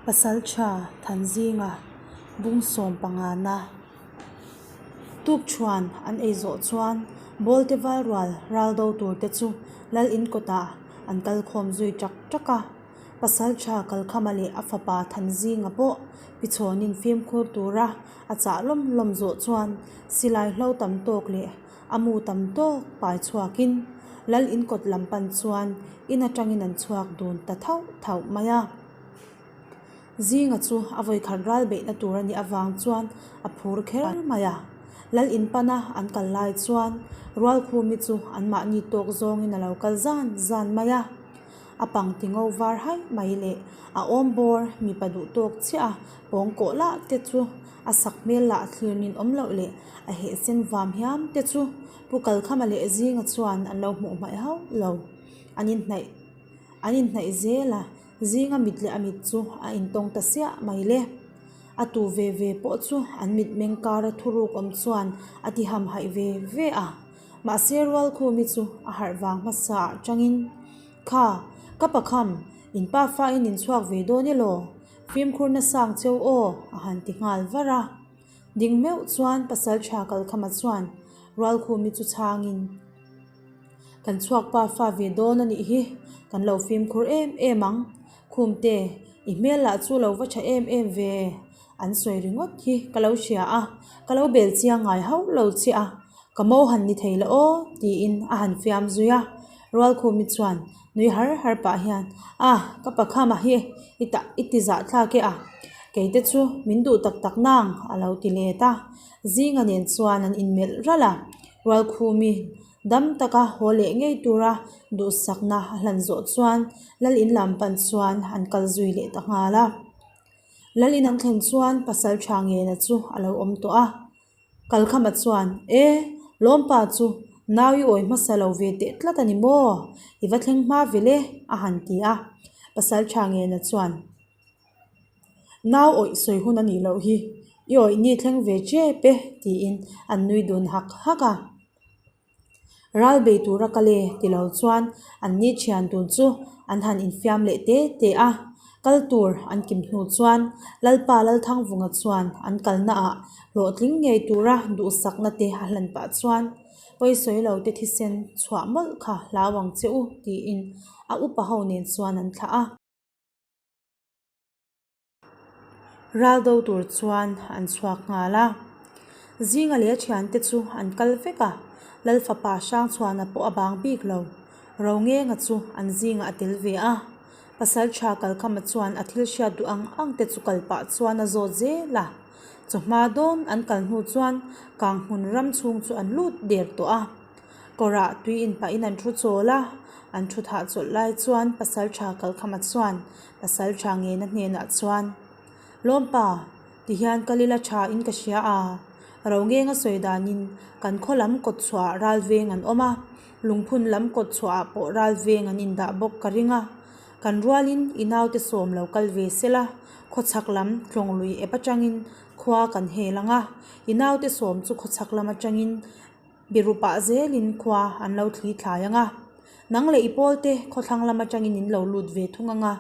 Pasaltha Thanzinga bung sawm pangana Tukṭhuan an ei zawh chuan Bawlte val rual ral do tur te chu Lal in kawtah an kal khawm zui ṭak ṭak a. Pasaltha Kalkhama leh a fapa Thanzinga pawh Pichhawnin fimkhur tura a chah lawm lawm zawh chuan silai hlo tam tawk leh a mu tam tawk pai chhuakin Lal in kawt lam pan chuan in atangin an chhuak dun ta thauh thauh mai a. Zinga chu a vawikhat ral beihna tur a nih avang chuan a phur kher mai a. Lal in pana an kal lai chuan Rualkhumi chu anmahni tawk zawngin a lo kal zan zan mai a. A pangti ngo var haih mai leh a awm bawr mipa duh tawk chiah a pawng kawh lah te chu a sak hmel lah thlir nin awm loh leh a heh sen vam hiam te chu Pu Kalkhama leh Zinga chuan an lo hmuh hmaih hauh lo. An inhnaih an inhnaih zel a, Zinga mit leh a mit chu a intawng ta siah mai le. A tu ve ve pawh chu an mitmeng kara thuruk awm chuan a ti hamhaih ve ve a. Mahse Rualkhumi chu a harh vang hmasa ah tangin, Kha, ka pakham, in pa fa in inchhuak ve dawn elaw? Fimkhur nasang cheu aw, a han ti nghal var a. Ding meuh chuan Pasaltha Kalkhama chuan Rualkhumi chu chhangin, Kan chhuak pa fa ve dawn a nih hi, kan lo fimkhur em em ang. Khumte, i hmel lah chu lo va tha em em ve. An sawi ringawt hi ka lo hria a, ka lo bel chiang ngai hauh lo che a, ka mo han ni thei la aw, tiin a han fiam zui a. Rualkhumi chuan nui har har pah hian, A, ka pakhama hi i tah i ti zah thlak e a, keite chu min duh tak tak nang, a lo ti let a. Zinga nen chuan an inmelh ralh a, Rualkhumi Dam taka haw leh ngei tura duhsakna a hlan zawh chuan Lal in lam pan chuan an kal zui leh ta nghal a. Lal in an thlen chuan pasal tha ngena chu a lo awm tawh a. Kalkhama chuan, E, Lawmpa chu nau i awi hmasa lo ve teh tlat a ni maw? I va thleng hma ve le, a han ti a. Pasal tha ngena chuan, Nau awih sawi hun a nih loh hi, i awih ni thleng ve tep e, tiin an nui dun hak hak a. Ral bei tura kal e ti lo chuan an ni thian tun chu an han infiam leh te te a, kal tur an kim hnu chuan Lalpa Lalthangvunga chuan an kalna ah hlawhtling ngei tura duhsakna te a hlan pah chuan pawisawi lo te thisen chhuah mawlh kha hlau ang che u tiin a upa ho nen chuan an thlah a. Ral do tur chuan an chhuak nghal a. Zinga leh a thiante chu an kal vek a, Lal fapa Hrangchhuana pawh a bang bik lo. Rongenga chu an zingah a tel ve a. Pasal tha Kalkhama chuan a thil hriat duh ang ang te chu kal pah chuan a zawt zel a. Chawhma dawn an kal hnu chuan Kanghmun ram chhung chu an lut der tawh a. Kawrah tui inpahin an thu chawl a, an thu thah chawlh lai chuan Pasaltha Kalkhama chuan Pasaltha Ngena hnenah chuan, Lawmpa, tihian kal ila tha in ka hria a, Rongenga sawi danin kan khaw lam kawt chhuahah ral veng an awm a, lungphun lam kawt chhuahah pawh ral veng an indah bawk ka ring a, kan rualin i naute sawm lo kal ve sela, khawchhak lam tlawnglui ep atangin khua kan hel ang a, i naute sawm chu khawchhak lam atangin Biru pah zelin khua an lo thli thlai ang a, nang leh i pawlte khawthlang lam atangin in lo lut ve thung ang a,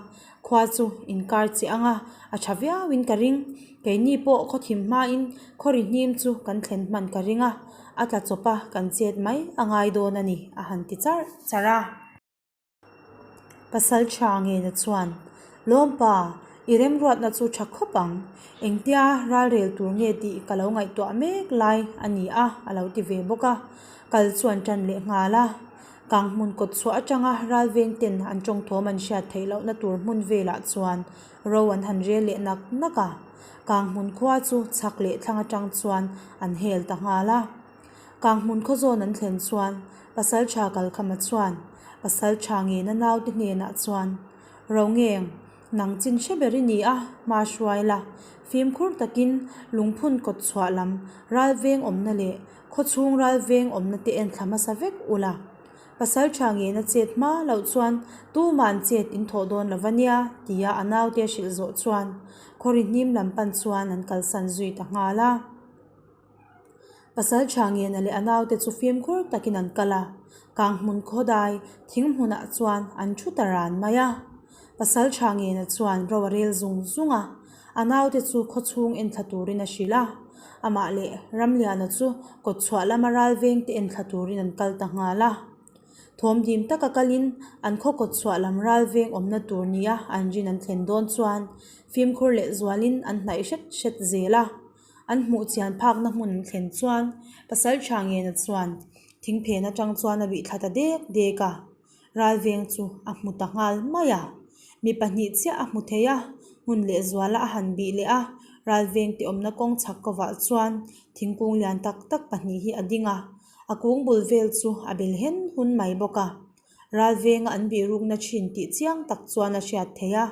khua chu in kar che ang a, a tha viauin ka ring. Keini pawh khaw thim hmain khaw ri hnim chu kan thlen hman ka ring a, a tla chawp a kan chet mai a ngai dawn a ni, a han ti charh charh a. Pasal tha ngena chuan, Lawmpa, i remruatna chu tha khawp ang. Engtia ralrel tur nge tih ka lo ngaihtuah mek lai a ni a, a lo ti ve bawk a. Kal chuan tan leh nghal a. Kang hmun kawt chhuah atanga ralveng ten an tawngthawm an hriat theih lohna tur hmun velah chuan ro an han rel leh nak nak a. Kang hmun khua chu chhak leh thlang atang chuan an hel ta nghal a. Kanghmun khaw zawn an thlen chuan Pasaltha Kalkhama chuan Pasaltha ngena naute hnenah chuan, Rongeng, nang chin hre ber i ni a, hma hruai la, fimkhur takin lungphun kawt chhuah lam ralveng awmna leh khawchhung ralveng awmna te en thla hmasa vek ula. Pasaltha ngena chet hma loh chuan tuma'n chet in thawh dawn lo va nia, tia a naute hrilh zawh chuan khawri hnim lam pan chuan an kalsan zui ta nghal a. Pasal tha ngena leh a naute chu fimkhur takin an kal a, kang hmun khawdai thing hmunah chuan an thu ta ran mai a. Pasalṭha Ngena chuan ro a rel zung zung a, a naute chu khawchhung enthla turin a hrilh a. Amah leh Ramliana chu kawtchhuah lama ralvengte enthla turin an kal ta nghal a. Thawm dim taka kalin an khaw kawtchhuah lam ralveng awmna tur nia an rin an thlen dawn chuan fimkhur leh zualin an hnaih hret hret zel a. An hmuh chian phakna hmun an thlen chuan Pasalṭha Ngena chuan thingphen atang chuan a bih thla ta dek dek a. Ralveng chu a hmu ta nghal mai a, mi pahnih chiah a hmu thei a, hmun lehzuala a han bih leh a, ralveng te awmna kawng chhak kovah chuan thingkung lian tak tak pahnih hi a ding a, a kung bul vel chu a bel hen hun mai bawk a, ralvenga an bih rukna thin tih chiang tak chuan a hriat theih a.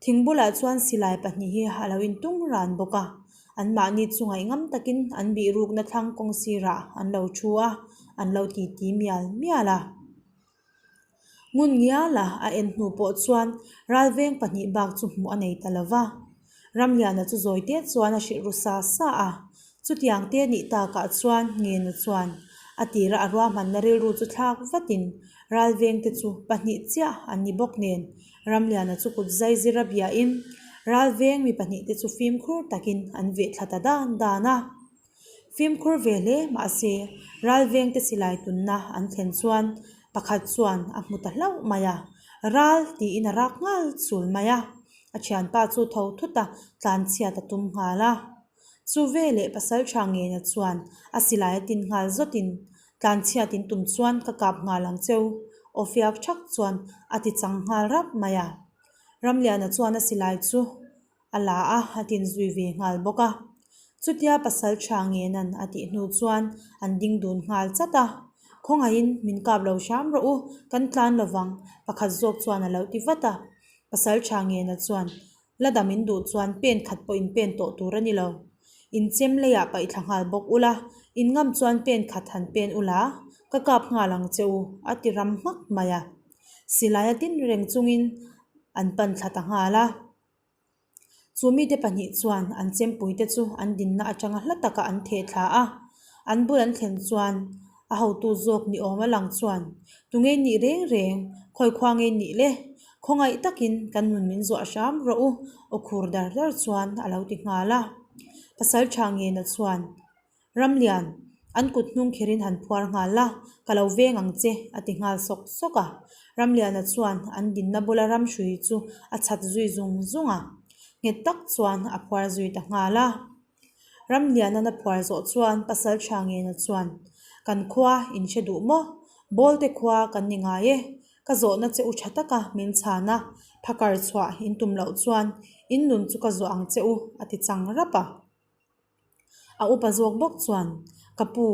Thing bulah chuan silai pahnih hi a lo intung ran bawk a, anmahni chu ngaihngam takin an bih rukna thlang kawng sirah an lo thu a, an lo titi mial mial a. Ngun ngiala a en hnu pawh chuan ralveng pahnih bak chu hmuh a nei ta lo va. Ramliana chu zawi te chuan a hrilh ru sa sa a, chutiang te nih takah chuan Ngenu chuan a tira a ruahmanna rilru chu thlak vatin ralveng te chu pahnih chiah an ni bawk nen Ramliana chu kut zai zir a biain ralveng mi pahnih te chu fimkhur takin an veh thla ta dan dan a. Fimkhur ve hle mahse ralveng te silai tunna an thlen chuan pakhat chuan a hmu ta hlauh mai a, ral tiin a rak nghal chul mai a. A thianpa chu tho thut a, tlanchhiat a tum nghal a. Chu veleh Pasaltha Ngena chuan a silai a tin nghal zawtin, Tlanchhiat in tum chuan ka kap nghal ang cheu, aw fiak thak chuan a ti chang nghal rap mai a. Ramliana chuan a silai chu a la a, a tin zui ve nghal bawk a. Chutia Pasaltha Ngena'n a tih hnu chuan an ding dun nghal chat a. Khawngaihin min kap lo hram rawh u, kan tlan lovang, pakhat zawk chuan a lo ti vat a. Pasal tha ngena chuan, La dam in duh chuan pen khat pawh in pen tawh tur a ni lo. In chem leiah paih thla nghal bawk ula, in ngam chuan pen khat han pen ula, ka kap nghal ang che u, a ti ram hmak mai a. Silai a tin reng chungin an pan thla ta nghal a. Chu mite pahnih chuan an chempuite chu an dinna atanga hla taka an theh thla a, an bul an thlen chuan a hotu zawk ni awm a lang chuan, Tunge nih reng reng, khawi khua nge nih le? Khawngaih takin kan nun min zuah hram rawh u, aw khur dar dar chuan a lo ti nghal a. Pasal tha ngena chuan, Ramlian, an kut hnung kherin han phuar nghal la, ka lo veng ang che, a ti nghal sawk sawk a. Ramliana chuan an dinna bula ramhrui chu a chhat zui zung zung a, nghet tak chuan a phuar zui ta nghal a. Ramliana'n a phuar zawh chuan Pasal Tha Ngena chuan, Kan khua in hre duh maw? Bawlte khua kan ni ngai e, ka zawhna che u tha taka min chhan a, phakar chhuah in tum loh chuan in nun chu ka zawh ang che u, a ti chang rap a. A upa zawk bawk chuan, Ka pu,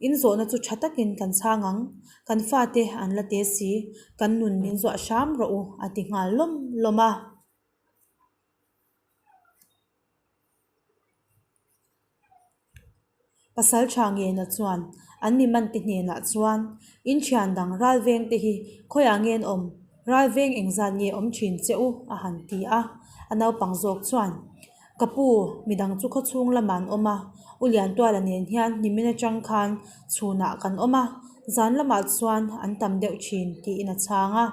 in zawhna chu tha takin kan chhang ang, kan fate an la te si, kan nun min zuah hram rawh u, a ti nghal lawm lawm a. Pasal tha ngena chuan an mi mante hnenah chuan, In thian dang ralveng te hi khawiah nge an awm? Ralveng engzat nge awm thin che u? a han ti a. A naupang zawk chuan, Ka pu, midang chu khawchhung lamah an awm a, U Liantuala nen hian nimin atang khan chhunah kan awm a, zan lamah chuan an tam deuh thin, tiin a chhang a.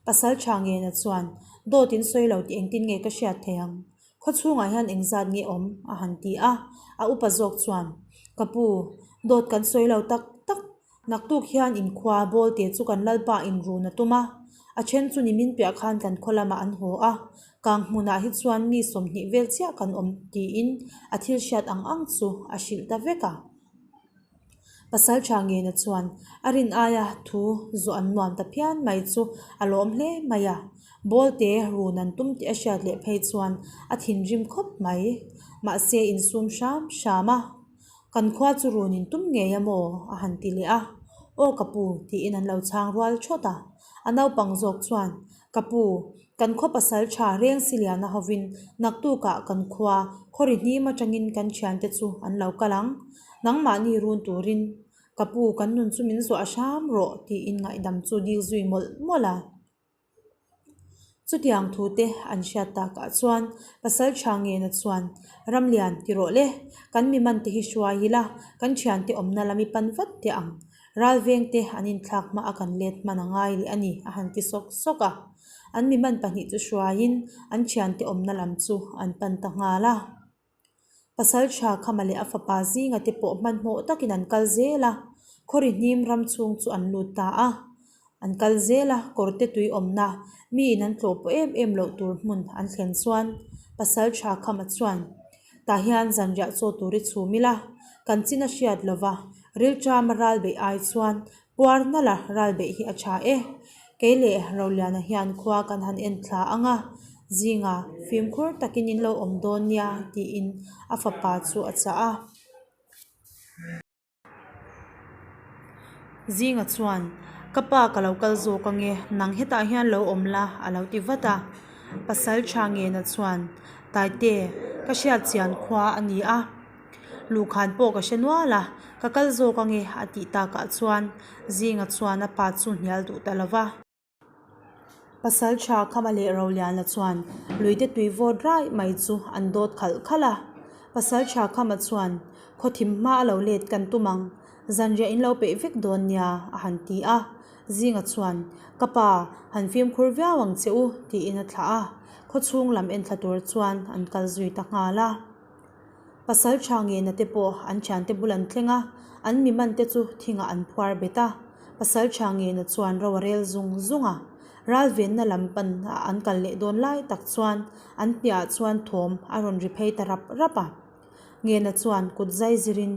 Pasal tha ngena chuan, Dawt in sawi lo tih engtin nge ka hriat thei ang? Khawchhungah hian engzat nge awm? a han ti a. A upa zawk chuan, Ka pu, dawt kan sawi lo tak tak. Naktuk hian inkhua Bawlte chu kan lalpa inrun a tum a. A then chu nimin piah khan kan khaw lamah an haw a. Kang hmunah hi chuan mi 20 vel chiah kan awm, tiin a thil hriat ang ang chu a hrilh ta vek a. Pasal tha ngena chuan a rin aia thu zawh an nuam ta phian mai chu a lawm hle mai a, Bawlte run an tum tih a hriat leh phei chuan a thinrim khawp mai. Mahse insum hram hram a, Kan khua chu run in tum ngei a maw? a han ti leh a, Aw ka pu tiin an lo chhang rual thawt a. A naupang zawk chuan, Ka pu, kan khaw pasal tha reng si liana hovin naktukah kan khua khawri hnim atangin kan thiante chu an lo kal ang. Nangmahni run turin ka pu kan nun chu min zuah hram rawh tiin ngaihdam chu dil zui mawlh mawlh a. Chutiang thu te an hriat takah chuan pasal tha ngena chuan Ramlian ti rawh le, kan mi man te hi hruai ila kan thiante awmna lam i pan vat teh ang. Ralveng te an inthlak hma a kan let hman a ngai leh a ni a han ti sawk sawk a. An mi man pahnih chu hruaiin an thiante awmna lam chu an pan ta nghal a. Pasaltha Khama leh a fapa zinga te pawh hmanhmawh takin an kal zel a, khawri hnim ram chhung chu an lut ta a. An kal zel a, kawrte tui awmna, miin an tlawh pawh em em loh tur hmun an thlen chuan Pasaltha Khama chuan, Tah hian zanriah chaw tur i chhum ila, kan chin a hriat lova, rilṭama ral beih ai chuan Puar nala ral beih hi a tha e. Kei leh Roliana hian khua kan han en thla ang a, zinga fimkhur takin in lo awm dawn nia tiin a fapa chu a chah a. Zinga chuan, Ka pa ka lo kal zawk ange, nang hetah hian lo awm la a lo ti vat a. Pasal tha ngena chuan, Taite, ka hriat chian khua a ni a. Luhkhan pawh ka hre nual a, ka kal zawk ange a tih takah chuan Zinga chuan a pa chu hnial duh ta lo va. Pasal tha Khama leh Roliana chuan luite tui vawt raih mai chu an dawt khalh khalh a. Pasal tha Khama chuan, Khaw thim hma a lo let kan tum ang, zanriah in lo peih vek dawn nia a han ti a. Zinga chuan, Ka pa, han fimkhur viau ang che u tiin a thlah a. Khaw chhung lam enthla tur chuan an kal zui ta nghal a. Pasal tha ngena te pawh an thiante bul an thleng a, an mi man te chu thingah an phuar bet a. Pasal tha ngena chuan ro a rel zung zung a. Ral venna lam pan a an kal leh dawn lai tak chuan an piahah chuan thawm a rawn ri phei ta rap rap a. Ngena chuan kut zai zirin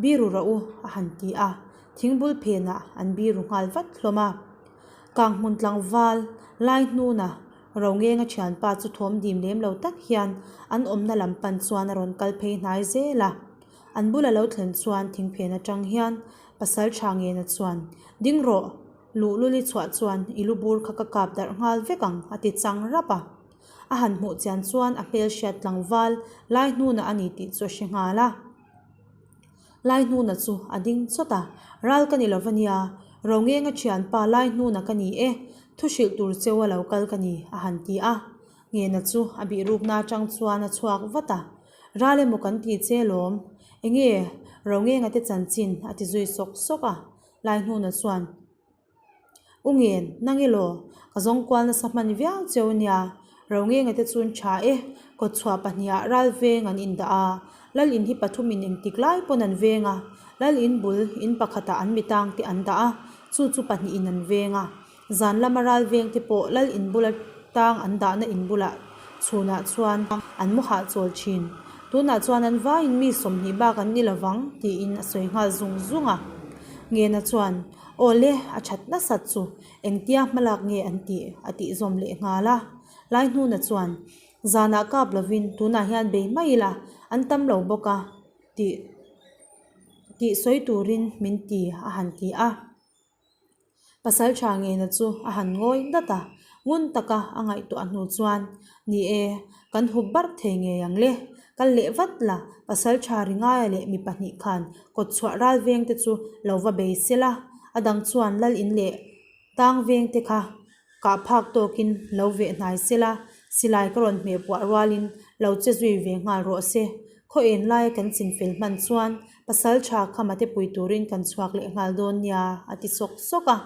biru rawh u a han ti a, thingbul phenah an biru nghal vat hlawm a. Kanghmun tlangval lai hnuna Rongenga thianpa chu thawm dim lem lo tak hian an awmna lam pan chuan a rawn kal phei hnai zel a. An bula lo thlen chuan thingphen atang hian pasal tha ngena chuan, Ding rawh, luhlul i chhuah chuan i lu bur kha ka kap darh nghal vek ang a ti chang rap a. A han hmuh chian chuan a hmelhriat tlangval lai hnuna a ni tih chu a hre nghal a. Laihnuna chu a ding chawt a, Ral ka ni lo va nia, Rongenga thianpa Laihnuna ka ni e, thu hrilh tur cheu a lo kal ka ni, a han ti a. Ngena chu a bihrukna atang chuan a chhuak vat a, Ral emaw kan ti che lawm, enge Rongenga te chanchin a ti zui sawk sawk a, Laihnuna chuan, U ngen, nang elaw? Ka zawng kual nasa hman viau cheu nia. Rongenga te chuan tha e, kawtchhuah pahniha ral veng an indah a, Lal in hi pathumin engtik lai pawn an veng a, Lal in bul in pakhatah an mitang te an dah a, chu chu pahnihin an veng a. Zan lama ral veng te pawh Lal in bula tang an dahna in bulah chhunah chuan an mu hahchawl thin. Tunah chuan an vaiin mi 20 bak an ni lovang tiin a sawi nghal zung zung a. Ngena chuan Aw le, a that nasat chu engtia hmalak nge an tih a tih zawm leh nghal a. Laihnuna chuan, Zanah kap lovin tunah hian bei mai ila, an tam lo bawk a tih tih sawi turin min ti a han ti a. Pasal tha ngena chu a han ngawi dat a, ngun taka a ngaihtuah hnu chuan, Ni e, kan hup barh thei ngei ang le. Kal leh vat la, pasal tha ri ngaia leh mi pahnih khan kawtchhuah ral veng te chu lo va bei sela, a dang chuan lal in leh tang veng te kha kah phak tawkin lo veh hnai sela, silai ka rawn hmeh puah rualin lo che zui ve nghal rawh se. Khaw en laia kan chinfel hman chuan pasal tha khama te pui turin kan chhuak leh nghal dawn nia, a ti sawk sawk a.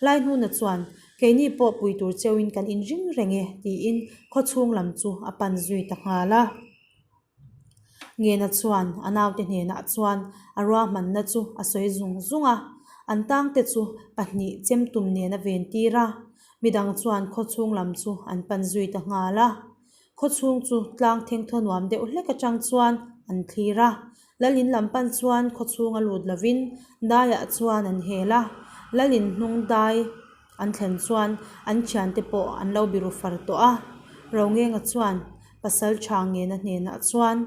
Laihnuna chuan Keini pawh pui tur cheuhin kan inring reng e, tiin khaw chhung lam chu a pan zui ta nghal a. Ngena chuan a naute hnenah chuan a ruahmanna chu a sawi zung zung a, an tangte chu pahnih chem tum nen a ven tir a, midang chuan khaw chhung lam chu an pan zui ta nghal a. Khaw chhung chu tlang thengthaw nuam deuh hlek atang chuan an thlir a, Lalin lam pan chuan khaw chhunga lut lovin daiah chuan an hel a, Lalin hnung dai an thlen chuan an thiante pawh an lo biru far tawh a. Rongenga chuan pasal tha ngena hnenah chuan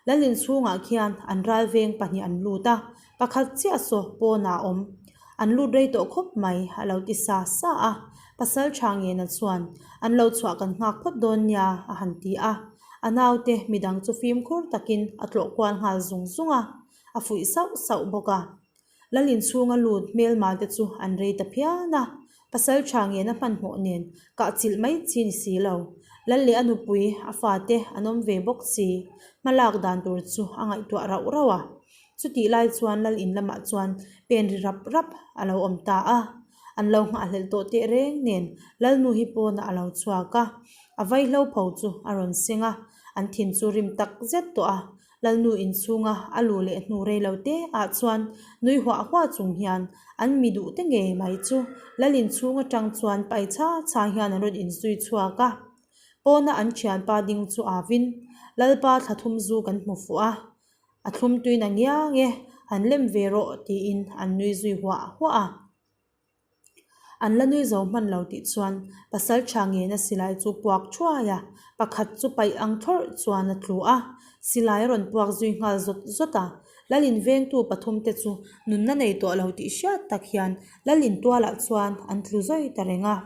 Lalin chhungah khian an ral veng pahnih an lut a, pakhat chiah saw pawnah a awm. An lut rei tawh khawp mai a lo ti sa sa a. Pasal tha ngena chuan an lo chhuah kan nghak phawt dawn nia a han ti a. A naute midang chu fimkhur takin a tlawh kual nghal zung zung a, a fuih sauh sauh bawk a. Lal inchhunga lut hmelma te chu an rei ta phian a, pasal tha ngena hmanhmawh nen kah chilh mai chi ni si lo. Lal leh a nupui, a fate an awm ve bawk si, hma lak dan tur chu a ngaihtuah rauh rauh a. Chutih lai chuan lal in lamah chuan pen ri rap rap a lo awm ta a. An lo nghahhlelh tawh teh reng nen Lalnu hi pawnah a lo chhuak a, a vaihlo pho chu a rawn seng a, an thin chu rim tak zet tawh a. Lalnu inchhunga a luh leh hnu rei lo te ah chuan nui huah huah chung hian an mi duh te ngei mai chu Lal inchhung atang chuan pai chha chha hian an rawn inzui chhuak a. Pawna an thianpa ding chu avin Lalpa thla thum zu kan hmu fuh a, a thlum tuin a ngiang e, han lem ve rawh tiin an nui zui huah huah a. An la nui zo hman lo tih chuan pasal tha ngena silai chu puak thuai a, pakhat chu paih ang thlawrh chuan a tlu a, silai a rawn puak zui nghal zawt zawt a. Lalin vengtu pathum te chu nunna nei tawh lo tih hriat tak hian Lalin tualah chuan an tlu zawi ta reng a.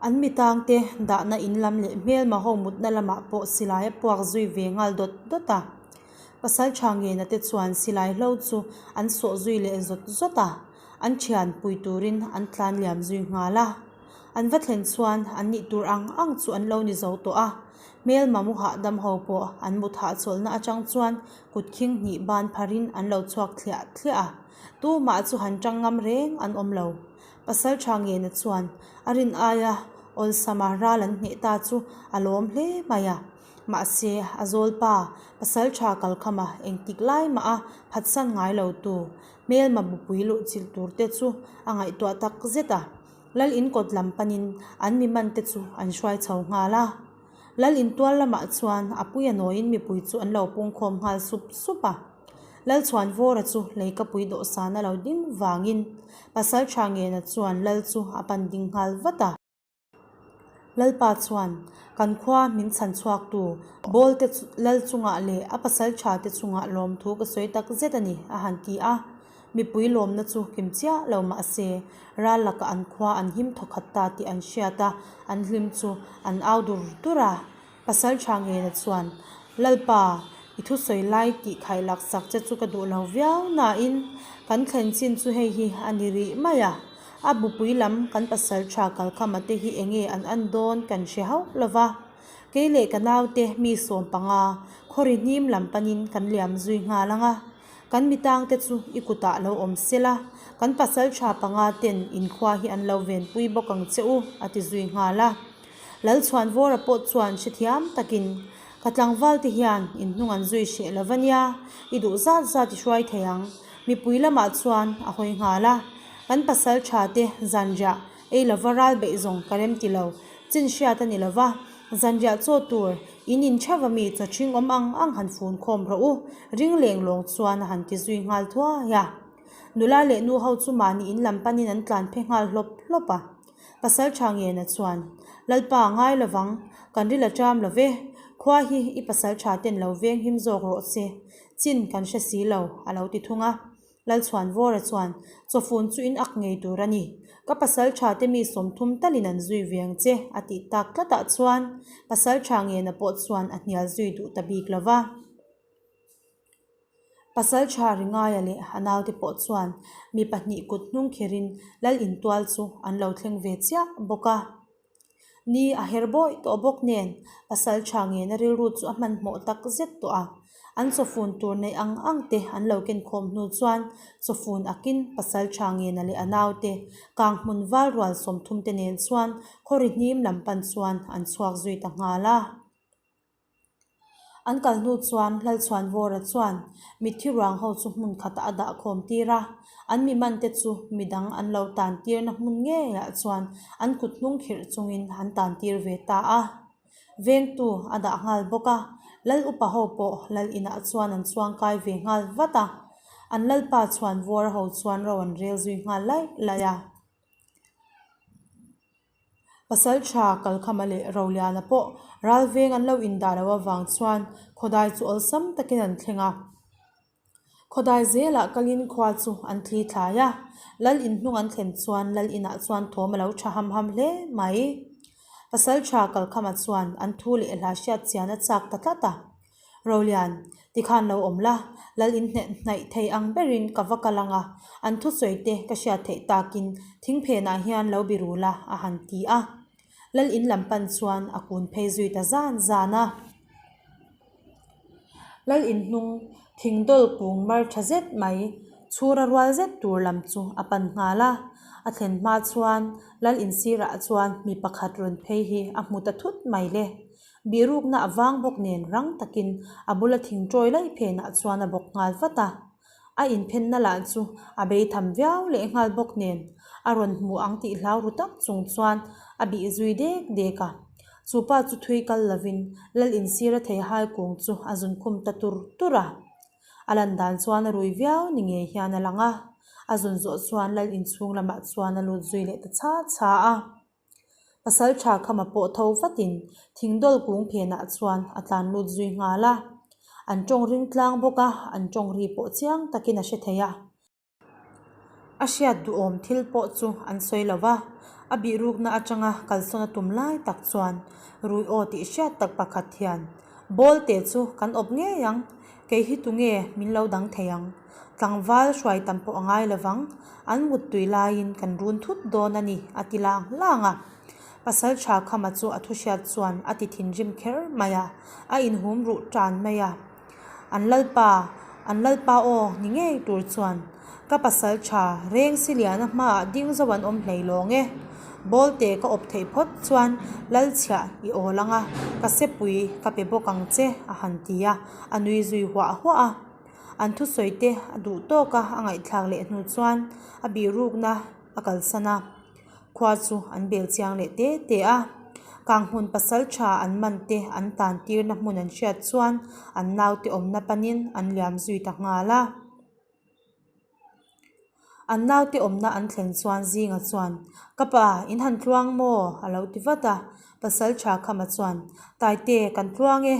An mitangte dahna in lam leh hmelma ho mutna lamah pawh silai a puak zui ve nghal dawt dawt a. Pasal tha ngena te chuan silai hlo chu an sawh zui leh zawt zawt a, an thian pui turin an tlan liam zui nghal a. An va thlen chuan an nih tur ang ang chu an lo ni zo tawh a, hmelma mu hahdam ho pawh an mut hahchawlhna atang chuan kut khing hnih ban pharin an lo chhuak thliah thliah a, tumah chu han tang ngam reng an awm lo. Pasal tha ngena chuan a rin aia awlsama ral an hneh ta chu a lawm hle mai a. Mahse, a zawlpa pasal tha kalkhama engtik lai mah a phatsan ngai lo tu hmelma bupui luh chilh tur te chu a ngaihtuah tak zet a. Lal in kawt lam panin an mi man te chu an hruai chho nghal a. Lal in tual lamah chuan a puia nawiin mipui chu an lo pungkhawm nghal sup sup a. Lalchhuanvawra chu leikapui dawhsan a lo ding vangin Pasal tha ngena chuan Lal chu a pan ding nghal vat a. Lalpa chuan kan khua min chhan chhuaktu Bawlte Lal chungah leh a pasal tha te chungah lawmthu ka sawi tak zet a ni a han ti a. Mipui lawmna chu kim chiah lo mah se ral lakah an khua an him thawkhat ta tih an hriat a, an hlim chu an au dur dur a. Pasal tha ngena chuan, Lalpa, i thusawi lai tih khaih lak sak che chu ka duh lo viau nain kan thlen chin chu hei hi a ni rih mai a. A bupui lam kan pasal tha kalkhama te hi enge an an dawn kan hre hauh lo va. Kei leh ka naute mi 15 khawri hnim lam panin kan liam zui nghal ang a. Kan mitangte chu i kutah lo awm sela, kan pasal tha panga ten inkhua hi an lo venpui bawk ang che u, a ti zui nghal a. Lalchhuanvawra pawh chuan hrethiam takin, Ka tlangval te hian in hnung an zui hreh lo va nia, i duh zat zat i hruai thei ang. Mipui lamah chuan a hawi nghal a, Kan pasal tha te zanriah ei lova ral beih zawng ka rem ti lo, chin hriat a ni lo va, zanriah chaw tur in in theuh a mi chaw ṭhing awm ang ang han fun khawm rawh u, ring leng lawng chuan a han ti zui nghal thuai a. Nula leh nu ho chu mahni in lam panin an tlan phe nghal hlawp hlawp a. Pasal tha ngena chuan, Lalpa ngai lovang, kan ril a ṭam lo ve, khua hi i pasal tha ten lo veng him zawk rawh se, chin kan hre si lo, a lo ti thung a. Lalchhuanvawra chuan, Chawfun chu in ak ngei tur a ni, ka pasal tha te mi 30 talin an zui ve ang che, a tih tak tlatah chuan pasal tha ngena pawh chuan a hnial zui duh ta bik lo va. Pasal tha Ringaia leh a naute pawh chuan mi pahnih kut hnung kherin lal intual chu an lo thleng ve chiah bawk a. Ni a her bawi tawh bawk nen pasal tha ngena rilru chu a hmanhmawh tak zet tawh a. An chawfun tur neih ang ang te an lo ken khawm hnu chuan chawfun akin pasal tha ngena leh a naute kang hmun val rual 30 te nen chuan khawri hnim lam pan chuan an chhuak zui ta nghal a. An kal hnu chuan Lalchhuanvawra chuan mitthi ruang ho chu hmun khatah a dah khawm tir a, an mi man te chu midang an lo tan tirna hmun ngeiah chuan an kut hnung khirh chungin an tan tir ve ta a. Vengtu a dah nghal bawk a, Lal upa ho pawh Lal inah chuan an chuang kai ve nghal vat a, an Lalpa Chhuanvawra ho chuan ro an rel zui nghal laih laih a. Pasal tha Kalkhama leh Roliana pawh ralveng an lo indah loh avang chuan khawdai chu awlsam takin an thleng a. Khawdai zelah kalin khua chu an thli thlai a, Lal in hnung an thlen chuan Lal inah chuan thawm a lo tha ham ham hle mai. Pasal tha Kalkhama chuan an thu leh hla hriat chian a chak ta tlat a. Rolian, tikhan lo awm la, Lal in hne hnaih thei ang berin ka va kal ang a, an thusawi te ka hriat theih takin thing phenah hian lo biru la, a han ti a. Lal in lam pan chuan a kun phei zui ta zan zan a. Lal in hnung thing dawl kung mar tha zet mai. Chhura rual zet tur lam chu a pan nghal a. A thlen hma chuan lal insirah chuan mi pakhat rawn phei hi a hmu ta thut mai le. Bihrukna a vang bawk nen rang takin a bula thing tawi laih phenah chuan a bawk nghal vat a. A inphenna lah chu a bei tham viau leh nghal bawk nen a rawn hmu ang tih hlau ru tak chung chuan a bih zui dek dek a. Chu pa chu thui kal lovin lal insira theihai kung chu a zunkhum ta tur tur a. A lan dan chuan a rui viau ni ngei hian a lang a, a zun zawh chuan lal inchhung lamah chuan a lut zui leh ta chha chha a. Pasal tha khama pawh tho vatin thingdawl kung phenah chuan a tlan lut zui nghal a. An tawng ring tlang bawk a, an tawng ri pawh chiang takin a hre thei a. A hriat duhawm thil pawh chu an sawi lo va, a bihrukna atanga kalsawn a tum lai tak chuan rui aw tih hriat tak pakhat hian, Bawlte chu kan awp ngei ang, kei hi tunge min lo dang thei ang? Tlangval hruai tam pawh a ngai lo vang, an muttui laiin kan run thut dawn a ni, a ti lang lang a. Pasal tha Khama chu a thuhriat chuan a ti thinrim kher mai a, a inhum ruh tan mai a. An lalpa, an lalpa aw ni ngei tur chuan ka pasal tha reng si liana hmaah ding zo an awm hlei lawng e. Bawlte ka awp theih phawt chuan lalchhiah i awl ang a, ka sepui ka pe bawk ang che a han ti a, a nui zui huah huah a. An thusawi te a duh tawk a, a ngaihthlak leh hnu chuan a bihrukna a kalsan a. Khua chu an bel chiang leh te te a, Kanghmun pasal tha an man te an tan tirna hmun an hriat chuan an naute awmna panin an liam zui ta nghal a. An naute awmna an thlen chuan Zinga chuan, Ka pa, in han tluang maw? a lo ti vat a. Pasal tha Khama chuan, Taite, kan tluang e.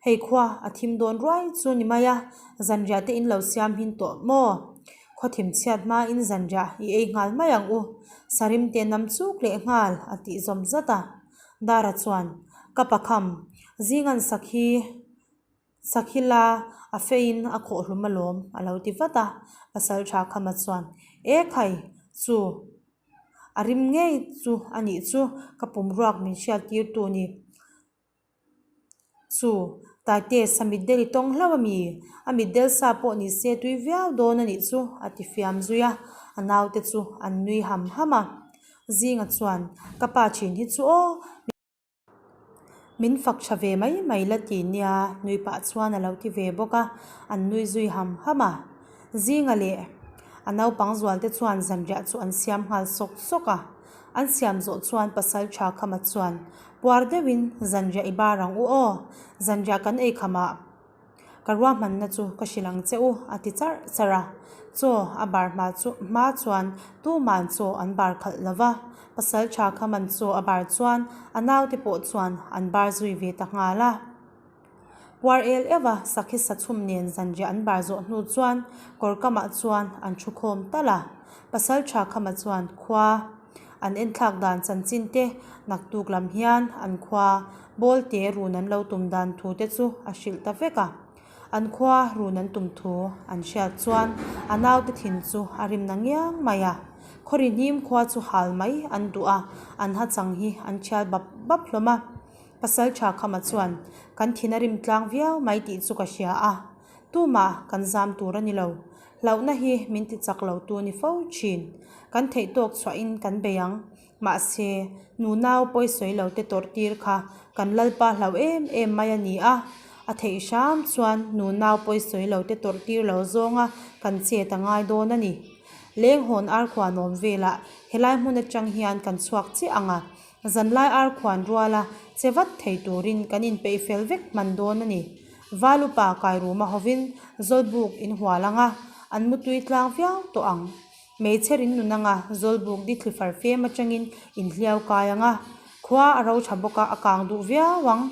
Hei khua a thim dawn ruai chu ni mai a, zanriah te in lo siam hin tawh maw? Khaw thim chhiat hmain zanriah i ei nghal mai ang u, Sarim te nam chuk leh nghal a tih zawm zat a. Dara chuan, Ka pakham, zingan sakhi sakhi la a feiin a khawh hlum alawm a lo ti vat a. Pasal tha Khama chuan, E khai, chu a rim ngei chu a nih chu ka pum ruak min hriat tir tu ni. Chu, Taite sa mitdel i tawng hlauh a mi? A mitdel sa pawh ni se tui viau dawn a nih chu, a ti fiam zui a, a naute chu an nui ham ham a. Zinga chuan, Ka pa thin hi chu aw, min fak tha ve mai mai la ti nia, nui pah chuan a lo ti ve bawk a, an nui zui ham ham a. Zinga leh a naupang zualte chuan zanriah chu an siam nghal sawk sawk a. An siam zawh chuan pasal tha Khama chuan, Puar deuhin zanriah i bar ang u aw, zanriah kan ei khamah ka ruahmanna chu ka hrilh ang che u a ti charh charh a. Chaw a bar hma chu hma chuan tuman chaw an bar khalh lo va, pasal tha Khaman chaw a bar chuan a naute pawh chuan an bar zui ve ta nghal a. Puar el euh a, sakhi sa chhum nen zanriah an bar zawh hnu chuan kawr kamah chuan an thu khawm talh a. Pasal tha Khama chuan khua an enthlak dan chanchin te naktuk lam hian an khua Bawlte run an lo tum dan thu te chu a hrilh ta vek a. An khua run an tum thu an hriat chuan a naute thin chu a rim na ngiang mai a. Khawri hnim khua chu hal mai an duh a, an hachang hi an thial bap bap hlawm a. Pasal tha Khama chuan, Kan thin a rim tlang viau mai tih chu ka hria a, tumah kan zam tur a ni lo. Hlauhna hi min ti chak lo tu ni fo thin. Kan theih tawk chhuahin kan bei ang. Mahse, nunau pawisawi lo te tawrh tir kha kan Lalpa hlauh em em mai a ni a. A theih hram chuan nunau pawisawi lo te tawrh tir lo zawnga kan chet a ngai dawn a ni. Lenghawn arkhuan awm velah helai hmun atang hian kan chhuak chiah ang a. Zanlai ar khuan ruala che vat thei turin kan inpeih fel vek hman dawn a ni. Val upa Kairuma hovin Zawlbuk in hual ang a, an mutui tlang viau tawh ang. Hmeichhe rin nun anga Zawlbuk di thli far fem atangin inhliau kai ang a, khua a ro tha bawk a, a kang duh viau ang.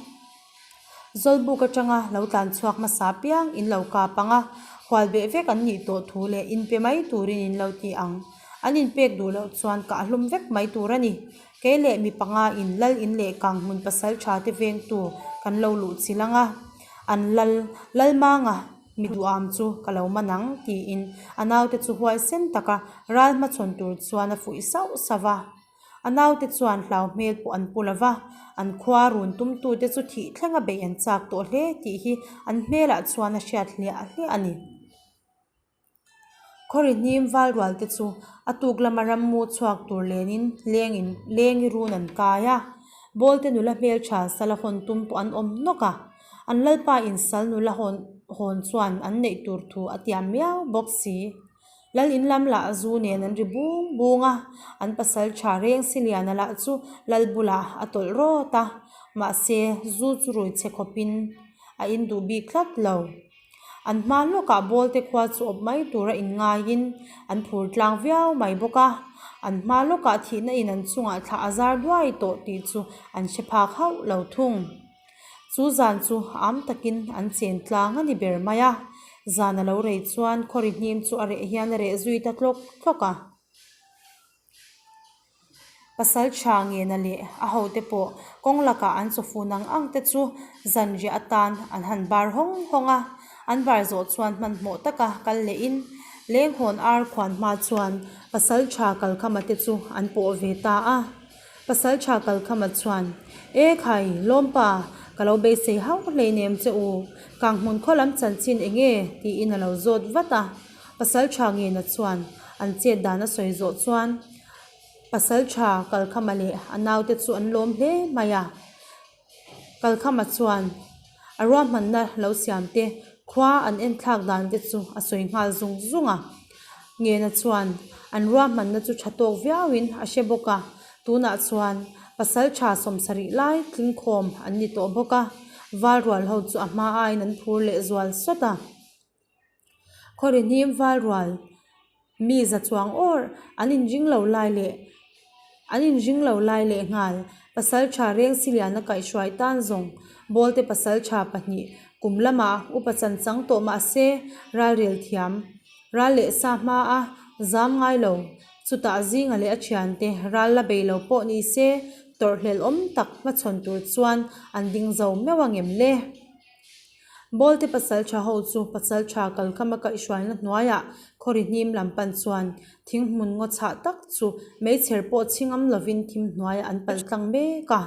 Zawlbuk atanga lo tlan chhuak hmasa piang in lo kap ang a, hual beh vek an nih tawh thu leh inpe mai turin in lo ti ang. An inpek duh loh chuan kah hlum vek mai tur a ni. Kei leh mi panga in lal in leh kang hmun pasal tha te vengtu kan lo luh chilh ang a, an lal Lalmanga mi duham chu ka lo man ang tiin a naute chu huaisen taka ral hmachhawn tur chuan a fuih sauh sauh va. A naute chuan hlau hmel pawh an pu lo va, an khua run tumtute chu thih thlenga beih an chak tawh hle tih hi an hmelah chuan a hriat hliah hliah a ni. Khawri hnim val rual te chu a tuk lama rammu chhuak tur lenin lengin lengi run an kai a. Bawlte nula hmeltha sala hawn tum pawh an awm nawk a. An lalpa in sal nula hawn hawn chuan an neih tur thu a tiam miau bawk si. Lal in lam lah zu nen an ri bung bung a, an pasal tha reng si liana lah chu lal bulah a tawlh rawt a, mahse zu chu rui chhe khawpin a in duh bik tlat lo. An hma lawkah bawlte khua chu awp mai tura inngaiin an phur tlang viau mai bawk a, an hma lawkah thihna in an chungah thla a zar duai tawh tih chu an hre phak hauh lo thung. Chu zan chu am takin an chen tlang a ni ber mai a, zan a lo rei chuan khawri hnim chu a reh hian a reh zui ta tlawk tlawk a. Pasal tha ngena leh a hote pawh kawng lakah an chawfun ang ang te chu zanriah atan an han bar hawng hawng a, an bar zawh chuan hmanhmawh taka kal lehin lenghawn ar khuan hma chuan pasal tha kalkhama te chu an pawh ve ta a. Pasal tha kalkhama chuan, E khai, lawmpa, ka lo beisei hauh hleinem che u, Kanghmun khaw lam chanchin eng nge? tiin a lo zawt vat a. Pasal tha ngena chuan an chet dan a sawi zawh chuan pasal tha Kalkhama leh a naute chu an lawm hle mai a. Kalkhama chuan a ruahmanna lo siam te khua an en thlak dan te chu a sawi nghal zung zung a. Ngena chuan an ruahmanna chu tha tawk viauin a hre bawk a, tunah chuan pasal tha sawmsarih lai tlingkhawm an ni tawh bawk a, valrual ho chu a hma aiin an phur leh zual sawt a. Khawri hnim val rual mi za chuang awr an inring lo lai leh an inring lo lai leh nghal pasal tha reng si lian a kaihhruai tan zawng bawlte pasal tha pahnih kum lamah upa chan chang tawh mah se ralrel thiam ral leh sa hma a zam ngai lo chutah zinga leh a thiante ral la bei lo pawh ni se tawrhhlelh awm tak hmachhawn tur chuan an ding zo meuh angem le. Bawlte pasal tha ho chu pasal tha kalkhama kaihhruaina hnuaiah khawri hnim lam pan chuan thing hmun ngaw chhah tak chu meichher pawh chhingam lovin thim hnuaiah an palh tlang mek a.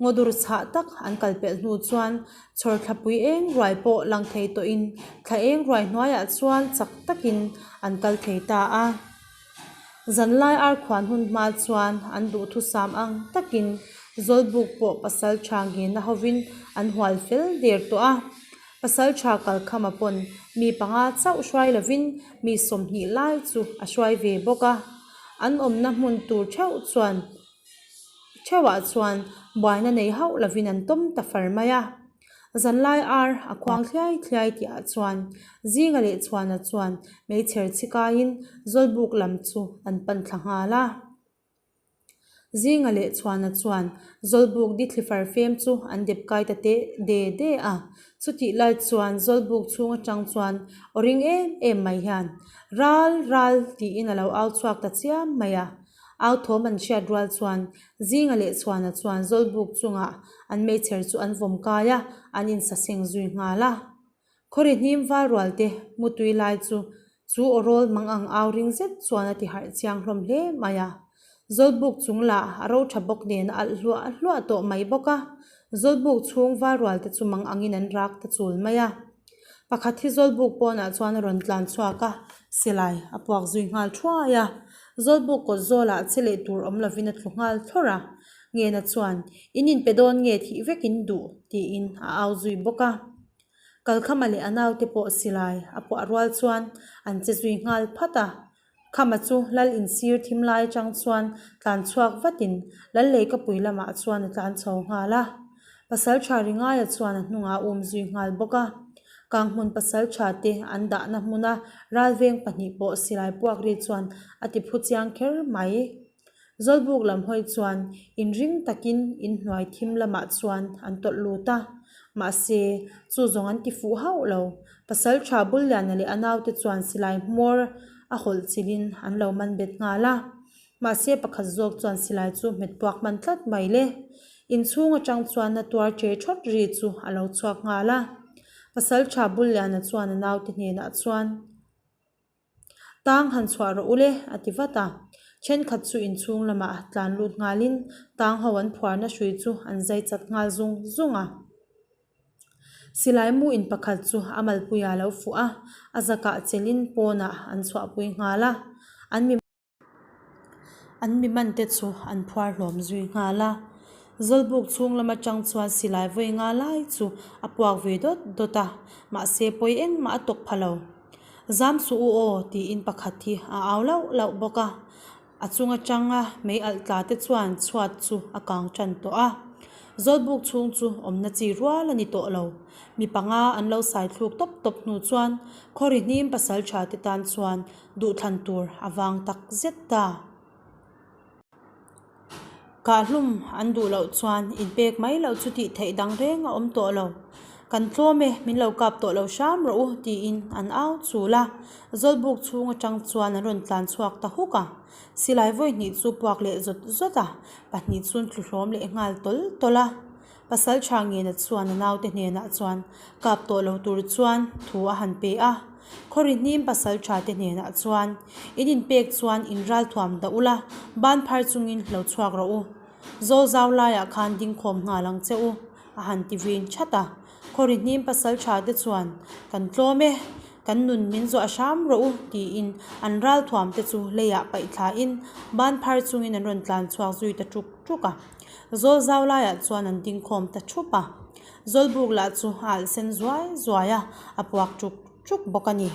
Ngaw dur chhah tak an kal pelh hnu chuan chhawr thlapui eng ruai pawh lang thei tawhin thla eng ruai hnuaiah chuan chak takin an kal thei ta a. Zanlai arkhuan hun hma chuan an duhthusam ang takin Zawlbuk pawh pasal tha nghena hovin an hual fel der tawh a. Pasal tha kalkhama pawn mi panga chauh hruai lovin mi 20 lai chu a hruai ve bawk a. An awmna hmun tur theuh chuan theuhah chuan buaina nei hauh lovin an tawm ta far mai a. Zanlai ar a khuang thliai thliai tih ah chuan Zinga leh Chhuana chuan meichher chhi kaiin Zawlbuk lam chu an pan thla nghal a. Zinga leh Chhuana chuan Zawlbuk di thlifar fem chu an dep kai ta teh de de a. Chutih lai chuan Zawlbuk chhung atang chuan aw ring em em mai hian Ral ral tiin a lo au chhuak ta chiam mai a. Au thawm an hriat rual chuan Zinga leh Chhuana chuan Zawlbuk chungah an meichher chu an vawm kai a, an insaseng zui nghal a. Khawri hnim val rual te mutui lai chu chu aw rawl mang ang au ring zet chuan a ti harh chiang hlawm hle mai a. Zawlbuk chung lah a ro tha bawk nen a alh hluah hluah tawh mai bawk a. Zawlbuk chhung val rual te chu mang angin an rak ta chul mai a. Pakhat hi Zawlbuk pawnah chuan a rawn tlan chhuak a, silai a puak zui nghal thuai a. Zawlbuk kawt zawlah che leh tur awm lovin a tlu nghal thlawrh a. Ngena chuan, In inpe dawn nge thih vek in duh? tiin a au zui bawk a. Kalkhama leh a naute pawh silai a puah rual chuan an che zui nghal phat a. Khama chu lal insir thim lai atang chuan tlan chhuak vatin lal leikapui lamah chuan a tlan chho nghal a. Pasaltha Ringaia chuan a hnungah a um zui nghal bawk a. Kanghmun pasaltha te an dahna hmuna ralveng pahnih pawh silai puak ri chuan a ti phu chiang kher mai. Zawlbuk lam hawi chuan inring takin inhnuai thim lamah chuan an tawlh lut a. Mahse, chu zawng an ti fuh hauh lo. Pasaltha Bulliana leh a naute chuan silai hmawr a hawlh chilhin an lo man bet nghal a. Mahse, pakhat zawk chuan silai chu hmet puak hman tlat mai le. Inchhung atang chuan na tuar che thawt ri chu a lo chhuak nghal a. Pasaltha Bulliana chuan a naute hnenah chuan. Tang han chhuah rawh u le, a ti vat a. Thenkhat chu inchhung lamah tlan lut nghalin tang ho an phuarna hrui chu an zai chat nghal zung zung a. Silai mu in pakhat chu a malpuiah a lo fuh a, a zakah chelhin pawnah an chhuahpui nghal a. An mi an mi man te chu an phuar hlawm zui nghal a. Zawlbuk chhung lam atang chuan silai vawi nga lai chu a puak ve dawt dawt a, mahse pawi engmah a tawk pha lo. Zam suh u aw tiin pakhat hi a au lauh lauh bawk a. A chung atanga mei alh tla te chuan chhuat chu a kang tan tawh a. Zawlbuk chhung chu awmna chi rual a ni tawh lo. Mi panga an lo sai thluk tawp tawp hnu chuan khawri hnim pasal tha te tan chuan duhthlan tur a vang tak zet ta. Kahhlum an duh loh chuan inpek mai loh chu tih theih dang reng a awm tawh lo. Kan tlawm e, min lo kap tawh lo hram rawh u tiin an au chul a. Zawlbuk chhung atang chuan an rawn tlan chhuak ta huk a. Silai vawi hnih chu puak leh zawt zawt a, pahnih chu an tlu hlawm leh nghal tawl tawl a. Pasal tha ngena chuan a naute hnenah chuan kap tawh lo tur chuan thu a han pe a. Khawri hnim pasal tha te hnenah chuan, In inpek chuan in ralthuam dah ula, ban phar chungin lo chhuak rawh u. Zawl zau laiah khan dingkhawm nghal ang che u, a han ti vin that a. Khawri hnim pasal tha te chuan, Kan tlawm e, kan nun min zuah hram rawh u, tiin an ralthuam te chu leiah paih thlain ban phar chungin an rawn tlan chhuak zui ta ṭuk ṭuk a. Zawl zau laiah chuan an dingkhawm ta thup a. Zawlbuk lah chu a alh sen zuai zuai a, a puak ṭuk ṭuk bawk a ni.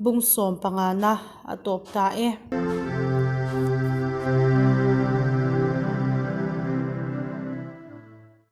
Bungsawm pangana a tawp ta e.